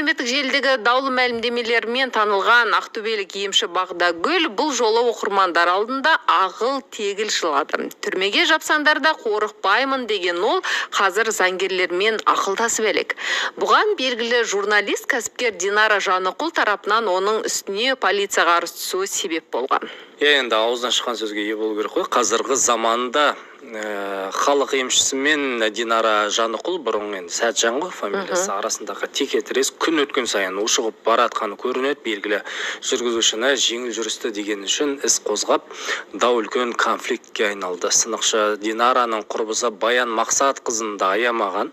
Әлеуметтік желідегі даулы мәлімдемелерімен танылған ақтөбелік емші Бағдагүл бұл жолы оқырмандар алдында ағыл тегіл жылады. Түрмеге жапсаңдар да қорықпаймын деген ол қазір заңгерлермен ақылдасып әлек. Бұған белгілі журналист, кәсіпкер Динара Жанықұл тарапынан оның үстіне полицияға арыз түсуі себеп болған. Иә, енді аузынан шыққан сөзге ие болу керек қой. Қазіргі заманда халық емшісі мен Динара Жанықұл, бұрын енді Сәтжан ғой фамилиясы, арасындағы текетірес күн өткен сайын ушығып баратқаны көрінеді. Белгілі жүргізушіні жеңіл жүрісті деген үшін іс қозғап, дау үлкен конфликтке айналды. Сынықшы Динараның құрбысы Баян Мақсатқызын да аямаған,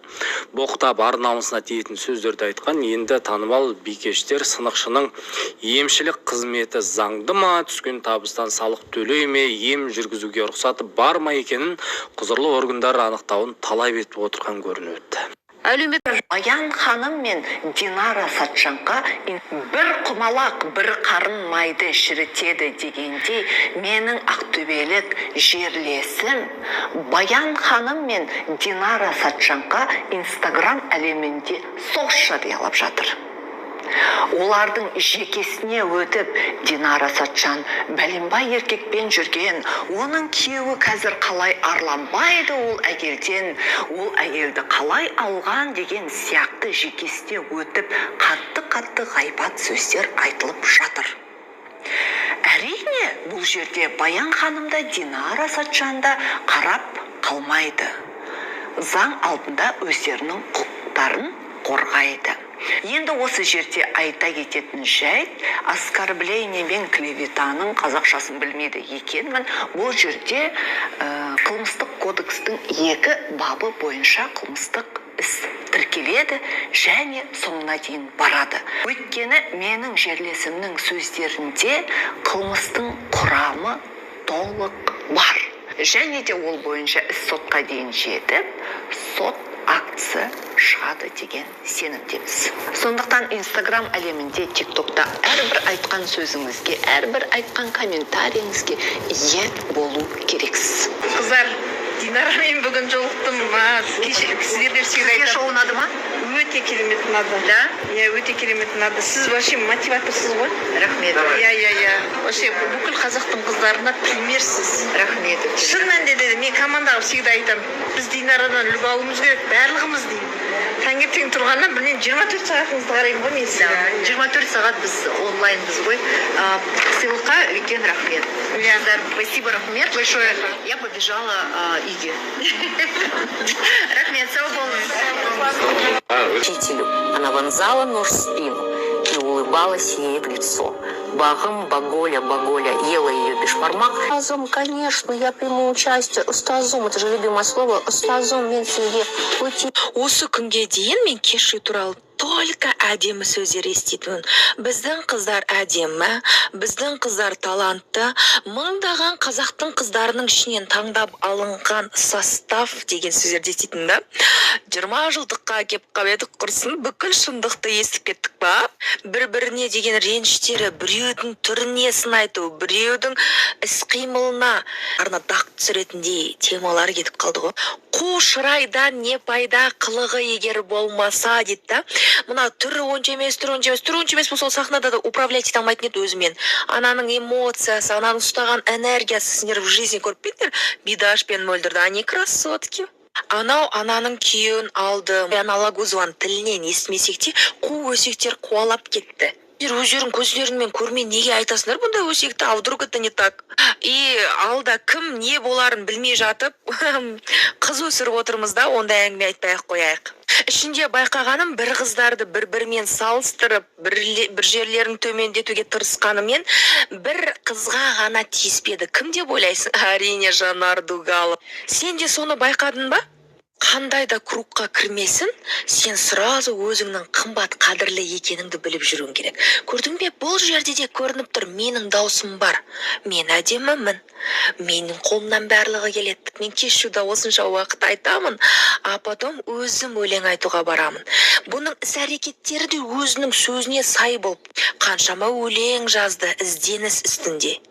боқтап, ар намысына тиетін сөздерді айтқан. Енді танымал бикештер сынықшының емшілік қызметі заңды ма, түскен табыстан салық төлей ме, ем жүргізуге рұқсаты бар ма екенін құзырлы органдар анықтауын талап етіп отырған көрінеді. Әлеумет Баян ханым мен Динара Сатжанға бір құмалақ бір қарын майды шірітеді дегендей, менің ақтөбелік жерлесім Баян ханым мен Динара Сатжанға Инстаграм әлемінде соғыс жариялап жатыр. Олардың жекесіне өтіп, Динара Сатжан бәленбай еркекпен жүрген, оның күйеуі қазір қалай арланбайды ол әйелден, ол әйелді қалай алған деген сияқты жекесіне өтіп, қатты-қатты ғайбат сөздер айтылып жатыр. Әрине, бұл жерде Баян ханым да, Динара Сатжан да қарап қалмайды. Заң алдында өздерінің құқықтарын қорғайды. Енді осы жерде айта кететін жайт, оскорбление мен клеветаның қазақшасын білмейді екенмін. Бұл жерде қылмыстық кодекстің екі бабы бойынша қылмыстық іс тіркеледі және соңына дейін барады. Өйткені менің жерлесімнің сөздерінде қылмыстың құрамы толық бар. Және де ол бойынша іс сотқа дейін жетіп, сот актісі шығады деген сенімдеміз. Сондықтан Инстаграм әлемінде, ТикТокта әрбір айтқан сөзіңізге, әрбір айтқан комментарийіңізге ие болу керексіз. Қыздар, Динарамен бүгін жолықтым. Кеше сіздерге всегда Сізге айтамын. шоу ұнады ма? Өте керемет ұнады. Да? Иә, өте керемет ұнады. Сіз вообще мотиваторсыз ғой. Рахмет. Иә. Вообще бүкіл қазақтың қыздарына примерсіз. Рахмет. Шын мәнінде де мен командаға всегда айтамын. Біз Динарадан үлгі алуымыз керек, барлығымыз деймін. Таңертең тұрғаннан, білмеймін, 24 сағатыңызды қараймын ғой мен сізге. 24 сағат біз онлайнбыз ғой. Сыйлыққа үлкен рахмет. Иә. Қыздар, спасибо, рахмет большое. Я побежала үйге. Рахмет, сау болыңыз. Учителю. Она вонзала нож в спину и улыбалась ей в лицо. Бағым, Баголя, Баголя ела ее бешбармак. Ұстазым, конечно, я приму участие. Ұстазым, это же любимое слово. Ұстазым, мен сізге өте Осы күнге дейін мен КешYOU туралы только әдемі сөздер еститінмін. Біздің қыздар әдемі, біздің қыздар талантты, мыңдаған қазақтың қыздарының ішінен таңдап алынған состав деген сөздерді еститінмін да. 20 жылдыққа келіп қалып едік, құрсын, бүкіл шындықты естіп кеттік па. Бір біріне деген реніштері, біреудің түріне сын айту, біреудің іс қимылына арна дақ түсіретіндей темалар кетіп қалды ғой. Қу шырайдан не пайда, қылығы егер болмаса дейді да. Мына түрі онша емес, түрі онша емес, түрі онша емес болса, ол сахнада да управлять ете алмайтын еді өзімен. Ананың эмоциясы, ананың ұстаған энергиясы, сендер в жизни көріп пе едіңдер Бидаш пен Мөлдірді? Они красотки. Анау ананың күйеуін алды. Ана Алагөзованың тілінен естімесек те, қу өсектер қуалап кетті. Сендер өздерің көздеріңмен көрмей неге айтасыңдар бұндай өсекті? А вдруг это не так? И алда кім не боларын білмей жатып, қыз өсіріп отырмыз да, ондай әңгіме айтпай ақ қояйық. Ішінде байқағаным, бір қыздарды бір бірімен салыстырып, бір жерлерін төмендетуге тырысқанымен, бір қызға ғана тиіспеді. Кім деп ойлайсың? Әрине, Жанар Дугалов. Сен де соны байқадың ба? Қандай да кругқа кірмесін, сен сразу өзіңнің қымбат, қадірлі екеніңді біліп жүруің керек. Көрдің бе, бұл жерде де көрініп тұр: менің даусым бар, мен әдемімін, менің қолымнан барлығы келеді. Мен КешYOU-да осынша уақыт айтамын, а потом өзім өлең айтуға барамын. Бұның іс әрекеттері де өзінің сөзіне сай болып, қаншама өлең жазды, ізденіс үстінде.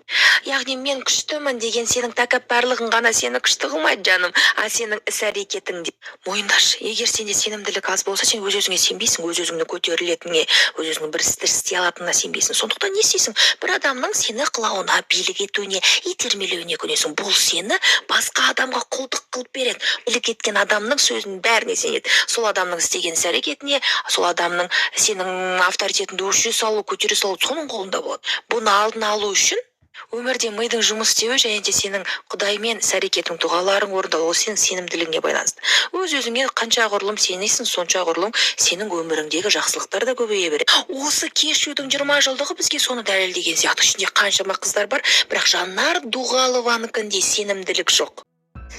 Яғни мен күштімін деген сенің тәкаппарлығың ғана сені күшті қылмайды, жаным, а сенің іс әрекетің. Сенбейсің деп мойындашы. Егер сенде сенімділік аз болса, сен өз өзіңе сенбейсің, өз өзіңді көтерілетініңе, өз өзіңнің бір істі істей алатыныңа сенбейсің. Сондықтан не істейсің? Бір адамның сені қылауына, билік етуіне, итермелеуіне көнесің. Бұл сені басқа адамға құлдық қылып береді. Билік еткен адамның сөзінің бәріне сенеді, сол адамның істеген іс әрекетіне, сол адамның сенің авторитетіңді өшіре салу, көтере салу соның қолында болады. Бұны алдын алу үшін өмірде мидың жұмыс істеуі және де сенің құдаймен іс әрекетің, дұғаларың орындалуы, ол сенің сенімділігіңе байланысты. Өз өзіңе қанша құрлым сенесің, сонша құрлым сенің өміріңдегі жақсылықтар да көбейе береді. Осы КешYOU-дің 20 жылдығы бізге соны дәлелдеген сияқты. Ішінде қаншама қыздар бар, бірақ Жанар Дұғалованікіндей сенімділік жоқ.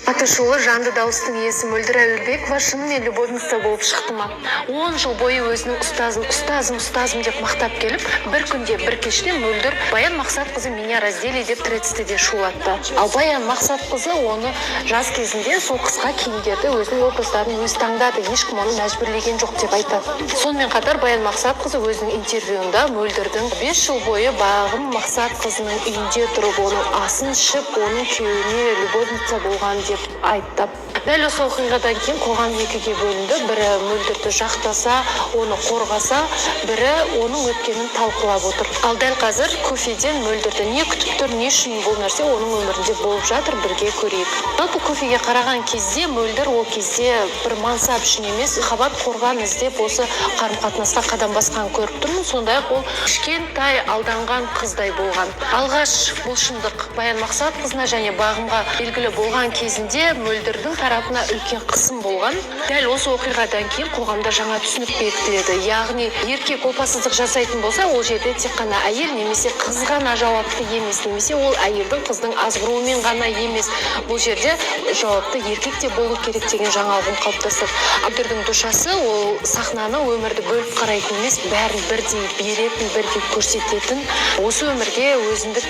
Атышулы жанды дауыстың иесі Мөлдір Әуелбекова шынымен любовница болып шықты ма? 10 жыл бойы өзінің ұстазын «ұстазым, ұстазым» деп мақтап келіп, бір күнде, бір кеште Мөлдір «Баян Мақсатқызы меня раздели» деп Тредсте де шулатты. Ал Баян Мақсатқызы оны жас кезінде сол қысқа киімдерді, өзінің образдарын өзі таңдады, ешкім оны мәжбүрлеген жоқ деп айтады. Сонымен қатар Баян Мақсатқызы өзінің интервьюында Мөлдірдің 5 жыл бойы Бағым Мақсатқызының үйінде тұрып, оның асын ішіп, оның күйеуіне любовница болған деп айтты. Дәл осы оқиғадан кейін қоғам екіге бөлінді: бірі Мөлдірді жақтаса, оны қорғаса, бірі оның өткенін талқылап отыр. Ал дәл қазір кофеден Мөлдірді не күтіп тұр, не үшін бұл нәрсе оның өмірінде болып жатыр, бірге көрейік. Жалпы кофеге қараған кезде, Мөлдір ол кезде бір мансап үшін емес, махаббат, қорған іздеп, осы қарым қатынасқа қадам басқанын көріп тұрмын. Сондай ақ ол кішкентай алданған қыздай болған. Алғаш бұл шындық Баян Мақсатқызына және Бағымға белгілі болған кезінде Мөлдірдің тарапына үлкен қысым болған. Дәл осы оқиғадан кейін қоғамда жаңа түсінік бекітіледі, яғни еркек опасыздық жасайтын болса, ол жерде тек қана әйел немесе қыз ғана жауапты емес, немесе ол әйелдің, қыздың азғыруымен ғана емес, бұл жерде жауапты еркек те болу керек деген жаңа ұғым қалыптасады. Мөлдірдің душасы ол сахнаны, өмірді бөліп қарайтын емес, бәрін бірдей беретін, бірдей көрсететін, осы өмірге өзіндік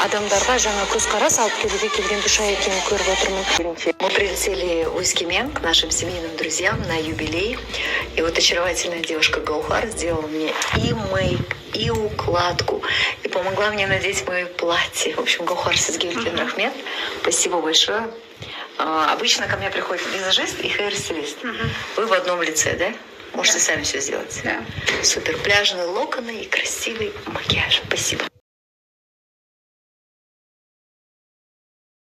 адамдарға жаңа көзқарас алып келуге келген душа екенін көріп отырмын. Мы прилетели в Өскемен к нашим семейным друзьям на юбилей. И вот очаровательная девушка Гаухар сделала мне и мейк, и укладку, и помогла мне надеть мое платье. В общем, Гаухар, сізге үлкен рахмет. Спасибо большое. Обычно ко мне приходит визажист и хейр-стилист. Вы в одном лице, да? Можете сами все сделать. Да. Супер. Пляжные локоны и красивый макияж. Спасибо.